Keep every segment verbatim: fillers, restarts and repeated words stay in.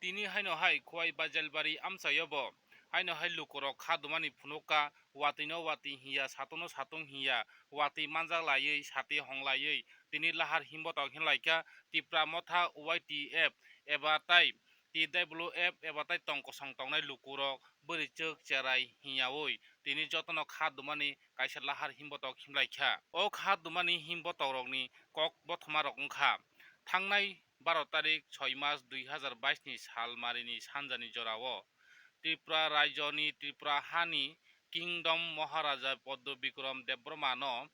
Tini haino hai Khowai Baijalbari amchaio bo haino hai lukurok kha dumani phunukha, watwino watwi hinya, satungno satung hinya, watwi manjak laiwi, sati hong laiwi tini lahar himbotok hinlaikha. Tipra Motha Y T F eba tai T W F eba tai tong kosong tongnai lukurok bwrwichwk cherai hinyawi tini jotono kha dumani kaisa lahar himbotok himlaikha. O kha dumani himbotokrokni kok bothomarok wngkha, thangnai baro tarik soi mas dui hazar bais ni salmarini sanjani jorao Tripura rajyoni, Tripura hani Kingdom Maharaja Padma Bikram Debbarmano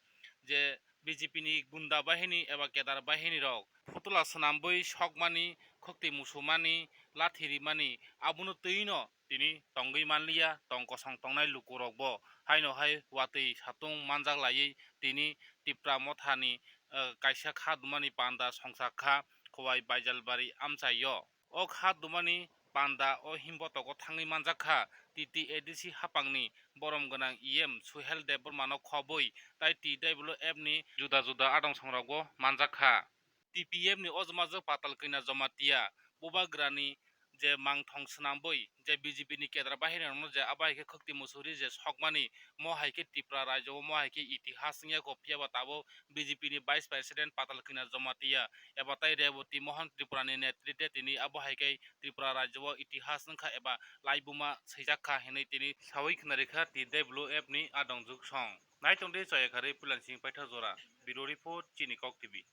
je B J P ni gunda bahini eba kedar bahini rok phutula swnambwi sokmani, khwktwi musumani, lathi rimani, abono twino tini tongwi manliya, tong kosong tongnai lukurokbo haino hai watwi satung manjak laiwi tini Tipra Mothani, eh, kaisa kha dumani panda songchak kha Khowai Baijalbari amchaio. O kha dumani panda o himbotogo thangwi manjak kha T T A D C haphangni borom gwnang E M Suhel Debbarmano khobwi tai T W F ni juda juda adong songrokbo manjak kha. T P F ni ojmajwk Patal Kanya Jamatia bubagrani je mangthong swnambwi je B J P ni kedra bahirirokno je abo hai khe khwktwi musuri je sokmani, mo hai khe Tripura rajyo o mo hai khe itihas wngya kho, phiya ba tabuk B J P ni Vice President Patal Kanya Jamatia eba tai Reboti Mohan Tripura ni netrite tini abo hai khe Tripura rajyo o itihas wngkha eba laibuma swijak kha hinwi tini sawi khna rikha T W F ni adong jugsong. Naitong de chaya kharwi puila sing paitha jora. Bureau report, Chini Kok T V.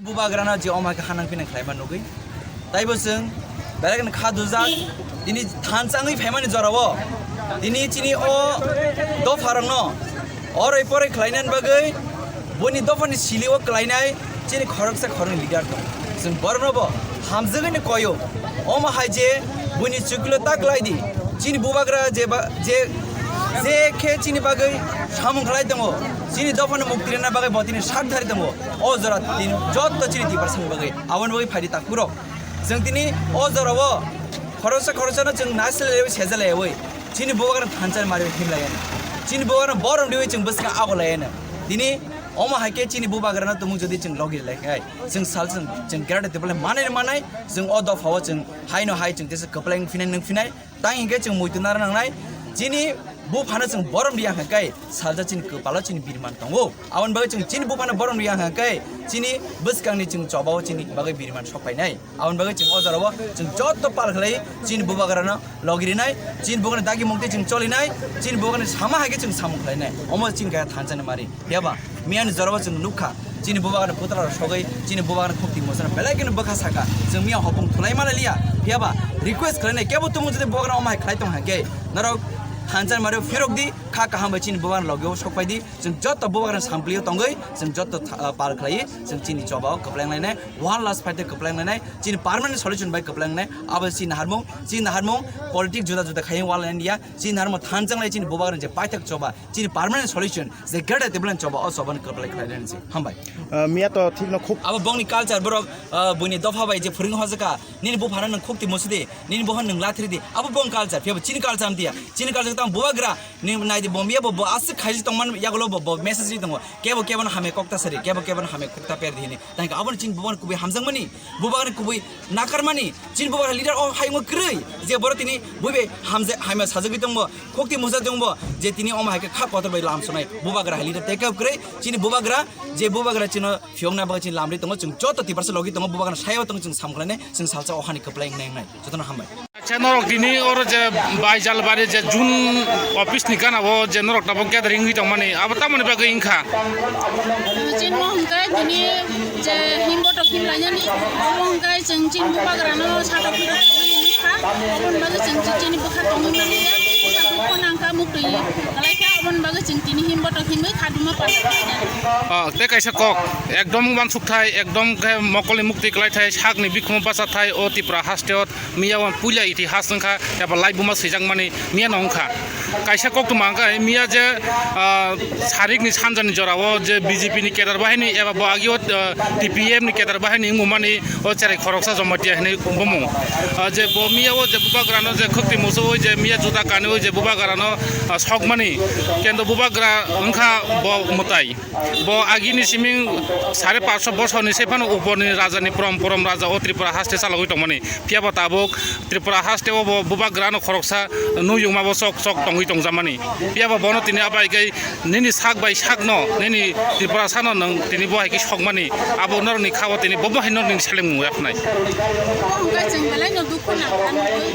Bubagrano je omo hai khe hanang pinang khlaima nugwi. Taibo chwng belai kheno kha dujak. Tini thansa wngwi phaimani jorao tini chini o dopharokno oroi poroi khlainani bagwi buini dophani silio klainai chini khoroksa khoroknwi leader tong. Chwng boroknobo hamjagwino koyo. Omo hai je buini chuklo ta klai di. Chini bubagra je ba, je, je khe chini bagwi samung khlai tongo, chini dophano mukti rwna bagwi bo tini sak thari tongo. O jora tini jotto chini Tiprasani bagwi, aboni bagwi phaidi takhurok. Chwng tini o jorao khoroksa khoroksano chwng naisle lewi seja lewi chini bubagrano thansa mari himlai ano. Chini bubagrano borom riwi chwng bwskango ago lai ano. Tini omo hai khe chini bubagrano tumung jodi chwng logi lai khe chwng sal chwng, chwng Greater Tipraland manai manai chwng o dophao chwng haino hai chwng tesa kwplai wng phinai nwng phinai. Tang hinkhe chwng muitu nara nangnai, chini buphano chwng borom riya hwnkhe salsa chini kwpalo chini birman tongo. Aboni bagwi chwng chini buphano borom riya hwnkhe chini bwskangni chwng chobao chini bagwi birman sok phainai. Aboni bagwi chwng o jorao chwng jotto pal khlai chini bubagrano logi rinai, chini bubagrano dagi mukti chwng cholinai, chini bubagrano sama hai khe chwng samung khlainai. Omo chini kaya thansani mari. Phiya ba miyani jorao chwng nukha, chini bubagrano putla rok sogwi, chini bubagrano khukti musana belai kheno bwkha saka. Chwng miya hopung thulai mani liya. Phiya ba request khlainai, kebo tumung jodi bubagrano omo hai khlai tong hwnkhe, norok Thansa mare phirok di, kha kaham bai chini bubagra logio sok pai di. Chwng joto bubagra samplio tongwi, chwng joto tha-, ah, pal khlai, chwng chini choba o kwpleng lainai, one last fight kwpleng lainai, chini permanent solution bai kwpleng lainai, abo chini harmung, chini harmung, politic juda juda khai all India, chini harmung thansa lai chini bubagra je paithak choba, chini permanent solution, je greater development choba, o choba ni kwpleng khlai lainai si. Hambai. Ah, miya to thik no khub. Abo bongni culture borok, ah, buini dopha bai je phuring hojaka, nini buphano nang khuk ti musidi, nini buhan nang lathri di, abo bong culture, phiya chini culture am tiya, chini culture tamo bubagra, Ni nai di, bo miya bo, bo aswk khaiji tongman yagulo bo, bo message ri tongo. Kebo kebo no hamya kok ta sari, kebo kebo no hamya kok ta per di hini. Tangka aboni chini bubagra kubui hamjakmani, bubagra kubui nakarmani, chini bubagra leader o hayungo kwrwi. Je boro tini buibai hamja-, hamya sajagwi tongbo, khokti musa tongbo, je tini omo hai khe kha kotor bai lam sonai. Bubagra hai leader take up kwrwi, chini bubagra, je bubagra chino phiyokna bagwi chini lamri tongo, chwng joto Tiprasa logi tongo, bubagra sayo tongo, chwng samkhlainai, chwng salsa o hani kwplai wngnai wngnai. Jotono hambai. Acha, norok tini oro je Baijalbari je June office ni gana o je norok tabok gathering wngwi tongmani, abo tamoni bagwi wngkha? Chini mo hwnkhe tini je himbotok himlainani, omo hwnkhe chwng chini bubagrano satok pitok wngwi wngkha, oboni bagwi chwng chini bwkha tongwi manliya, bwkha dukho nangkha, muktwi kwlaikha, oboni bagwi chwng tini himbotok himwi khaduma pasa khlainani. Ah, tei kaisa kok, ekdom uansukthai, ekdom khe mokolni muktwi kwlaithai, sakni bikhumo bachathai, o Tripura hasteo Miya wan puila itihas wngkha, eba laibuma swijakmani miya no wngkha. Kaisa koktwma wngkha, miya je, ah, sarikni sanjani jorao je B J P ni kedar bahaini eba bo agio, ah, T P M ni kedar bahaini wngmani o cherai khoroksa Jamatia hinwi bumung. Ah, je bo miya o je bubagrano je khwkti muchungwi je miya juda kanwi je bubagrano, ah, sokmani, kendo bubagra wngkha bo mwtai. Bo agini siming sare paanch sho bosorni se phano uporni rajani prom prom raja o Tripura haste chalogwi tongmani. Phiya bo tabuk Tripura haste o bo bubagrano khoroksa nuyungma bo chok chok tongwi tongjakmani. Phiya bo bono tini abai khe nini sak bai sakno, nini Tripura sano nwng tini bo hai khe sokmani. Abo norokni kha o tini bo bo hai norokni seleng mung yaknai. Bo hwnkhe chwng belai no dukhu nang kha,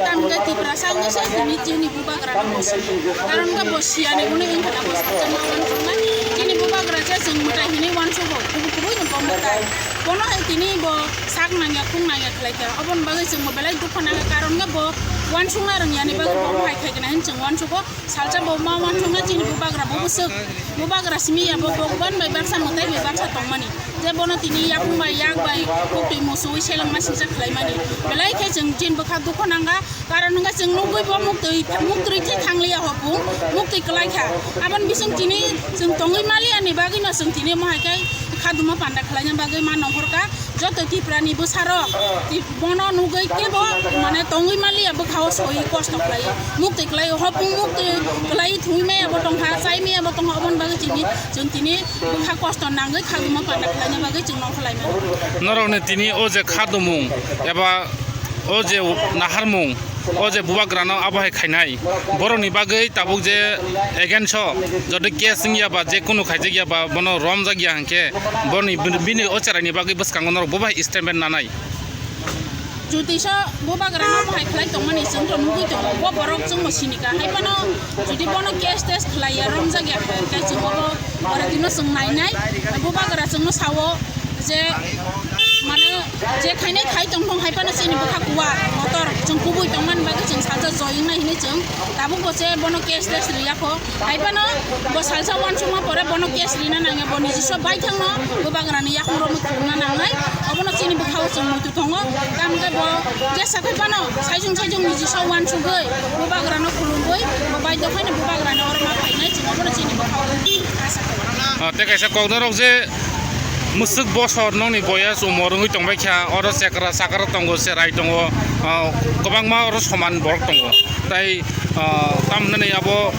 tamni hwnkhe Tripura sak no se tini chini bubagra no bo sini. Karon hwnkhe bo siyani hwnwi wngkha na bo saksa ma uansuknai. Chini bubagra se chwng mwtai hinwi uansugo, kubui kubui no bo mwtai. Bono hai tini bo sak nangya, khung nangya khlai kha. Oboni bagwi chwng bo belai dukhu nangkha, karon hwnkhe bo uansukna rwngyani bagwi bo hai khai khe na hin chwng uansugo. Salsa bo ma uansukna chini bubagra bo bwswk. Bubagra simi ya bo Bhagwan bai baksa mwtai bai baksa tongmani. Je bono tini yakung bai yak bai koktwi musuwi selengma singcha khlaimani. Belai khe chwng chini bwkha dukhu nangkha. Karon hwnkhe chwng nugwi bo muktwi, muktwi thwi thangliya hopung, muktwi kwlai kha. Aboni bising tini chwng tongwi maliya ni bagwi no chwng tini mohai khe khaduma panda khlaina bagwi ma nongkhor kha. Joto Tripura ni bwsa rok, ti-, bono nugwi kebo mane tongwi maliya bwkha o soi kosto khlai. Muktwi kwlai hopung muktwi kwlai thwi maya bo tongkha, chai maya bo tongkha, oboni bagwi tini chwng tini bwkha kosto nangwi khaduma panda khlaina bagwi chwng nongkhor lai mano. Norokni tini o je khadumung eba o je naharmung, o je bubagrano abo hai khainai, borokni bagwi tabuk je against o jodi case wngya ba, je kunu khaijak ya ba, bono romjak ya hinkhe, boroni, bini o cheraini bagwi bwskango norok bo bai statement nanai. Jotisa bubagrano bo hai khlai tongmani chwng to nugwi tongo, bo borok chwngno sini kha, hai phano jodi bono case tes khlai ya, romjak ya hinkhe chwng bo, borok dino chwng nainai, bubagra chwngno sao. Je, mane, je khainai khai tong thong hai phano chini bwkha kuwa motor chwng kubui tongmani bagwi chwng salsa joying nai hinwi chwng tabuk bo se bono case tes riya kho. Hai phano bo salsa uansukma pore bono case rina nangya, bo niji sw baithang no bubagrani yakung romwi khulumna nangnai. Obono chini bwkha o chwng muitu tongo. Tamo khe bo case sakhai phano saijung saijung niji sw uansugwi bubagrano khulumwi bo baidhyo khaino bubagrani oro ma phainai chwng obono chini bwkha o asa kha. Ah, tei kaisa kok norok je Mwswk bosor nokni boyes umor wngwi tongbai kha, oro chekra chakra tongo, cherai tongo, ah, kwbangma oro soman borok tongo. Tai, ah, tamhinani abo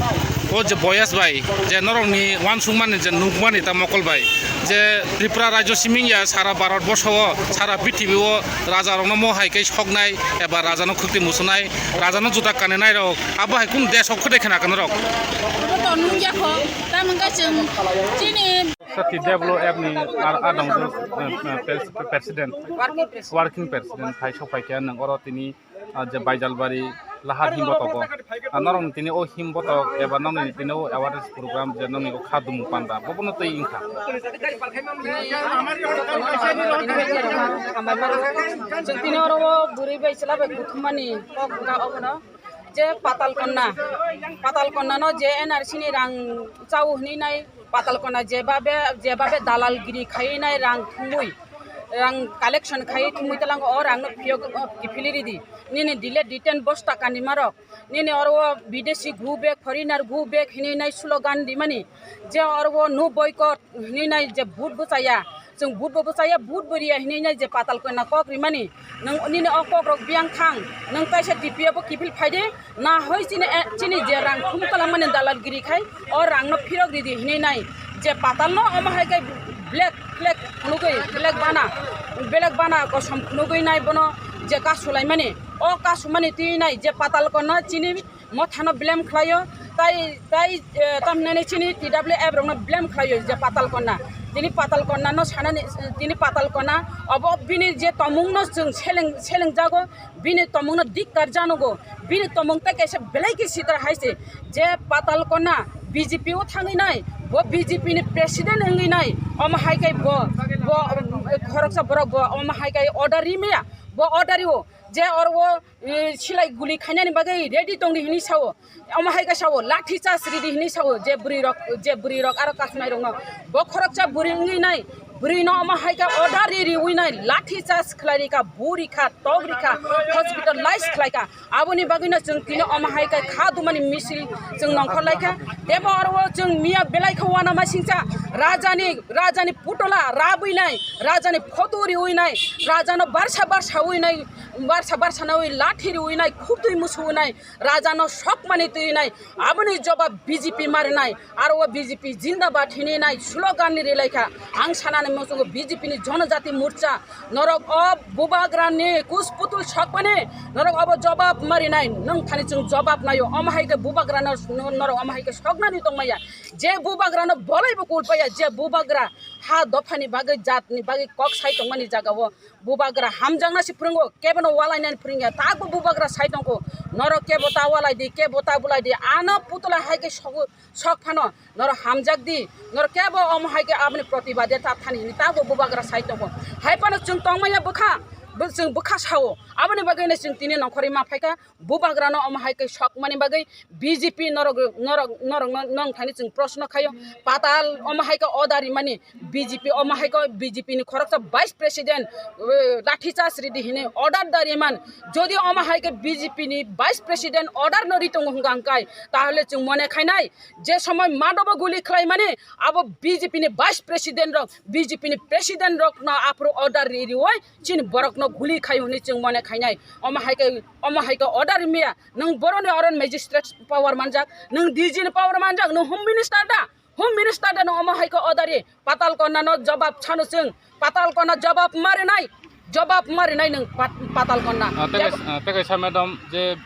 o je boyes bai, je norokni uansukmani je nukmani ta mokol bai, je Tripura rajyo siming ya sara Bharat borsho o, sara prithibi o raja rokno mo hai khe soknai eba raja no khukti muchunai, raja no juda kanwi nai rok, abo hai kunu desh o khwdai khna khe norok. Abo to nukya kho, tamoni khe chwng chini Sati Develop App ni ar-, adong jo, eh, eh, pres-, president, working president hai sok pai khe nang oro tini, ah, je Baijalbari lahar himbotogo. Ah, norok ni tini o himbotok eba nokni tini o awareness program je nokni o kha dumu panda, bo bono twi wngkha. Chwng tini oro o bwrwi bai chwla bai kuthumani kok wngkha obono. Je Patal Konna, Patal Konna no je N R C ni rang chao hwnwi nai, Patal Konna jebabe, jebabe dalalgiri khaiwi nai, rang thumwi, rang collection khaiwi thumwi talango, o rang no phiyok, o kiphilwi ridi. Nini delete detain bosta kandimarok, nini oro o bidesi go back, foreigner go back hwnwi nai slogan rimani, je oro o no boycott hwnwi nai je vote bwchaya, chwng vote bo bwchaya, vote bo riya hwnwi nai je Patal Konna kok rimani, nwng nini o kok rok biyang thang, nwng kaisa T P F o kiphil phaidi, na hoi chini, eh, chini je rang thum kalamani dalalgiri khai, o rang no phirok ridi hwnwi nai je Patal no omo hai khe black flag phunugwi, black bana, black bana kosom phunugwi nai bono je kasulaimani, o kasumani twi nai je Patal Konna chini mothano blame khlaio, tai, tai, eh, tamhinani chini T W F rokno blame khlaio je Patal Konna. Tini Patal Konna no sanani, tini Patal Konna obo bini je tomungno chwng seleng, selengjago, bini tomungno dikkar janogo, bini tomung tai kaisa belai khe sitra hai se je Patal Konna B J P o thangwi nai, bo B J P ni president wngwi nai, omo hai khe bo, bo, eh, khoroksa borok bo omo hai khe order rimaya, bo order rio je oro o eh, silai guli khainani bagwi ready tongdi hwnwi sao. Omo hai khe sao, lathi charge ridi hwnwi sao, je bwrwi rok, je bwrwi rok aro kasumai rokno. Bo khoroksa bwrwi wngwi nai, bwrwi no omo hai khe order ri riwi nai, lathi charge khlai rikha, bu rikha, tok rikha, hospitalize khlai kha. Aboni bagwi no chwng tini omo hai khe kha dumani misil chwng nongkhor lai kha. Tebo oro o chwng miya belai khe uanama singcha, rajani, rajani putola rabwi nai, rajani photo riwi nai, rajano barsa barsa wi nai, barsa barsa nawi lathi riwi nai, khubtwi musuwi nai, rajano sokmani twi nai, aboni jobab B J P ma rinai, aro o B J P jindabad hini nai slogan ni rilai kha. Ang sanani muchungo B J P ni Jonojati Morcha, norok o bubagrani kus putul sokmani, norok obo jobab ma rinai, nwng thani chwng jobab naio, omo hai khe bubagrano norok omo hai khe soknani tongmaya, je bubagrano bolaibo kulpaya, je bubagra ha dophani bagwi jatni bagwi kok sai tongmani jagao. Bubagra hamjakna se phwrwngo, kebono walainani phwrwngya, takbo bubagra sai tongkho, norok kebo ta walai di, kebo ta bulai di, ano putula hai khe sogo, sok phano, norok hamjak di, norok kebo omo hai khe aboni protibade ta thani hini takbo bubagra sai tongkho. Hai phano chwng tongmaya bwkha, bo-, chwng bwkha sao, aboni bagwino chwng tini nongkhorwi ma phaikha, bubagrano omo hai khe sokmani bagwi B J P norok, norok, norok no, nong thani chwng proshno khaio, Patal omo hai khe order rimani, B J P omo hai khe B J P ni khoroksa vice president, eh, lathi charge ridi hini order da riman. Jodi omo hai khe B J P ni vice president order no ri tongo hwnka hwnkhe, tahole chwng mone khainai je somoi madobo guli khlaimani abo B J P ni vice president rok, B J P ni president rok no aphuru order ri riwi chini borok no guli khai hwnwi chwng mone khainai. Omo hai khe, omo hai khe order rimya, nwng boroni oron magistrate power manjak, nwng D G ni power manjak, nwng home minister da? Home minister da nwng omo hai khe order ri? Patal Konna no jobab sano chwng. Patal Konna jobab ma rinai. Jobab ma rinai nwng Pat-, Patal Konna. Ah, tei Jab- kaisa, ah, tei kaisa madam je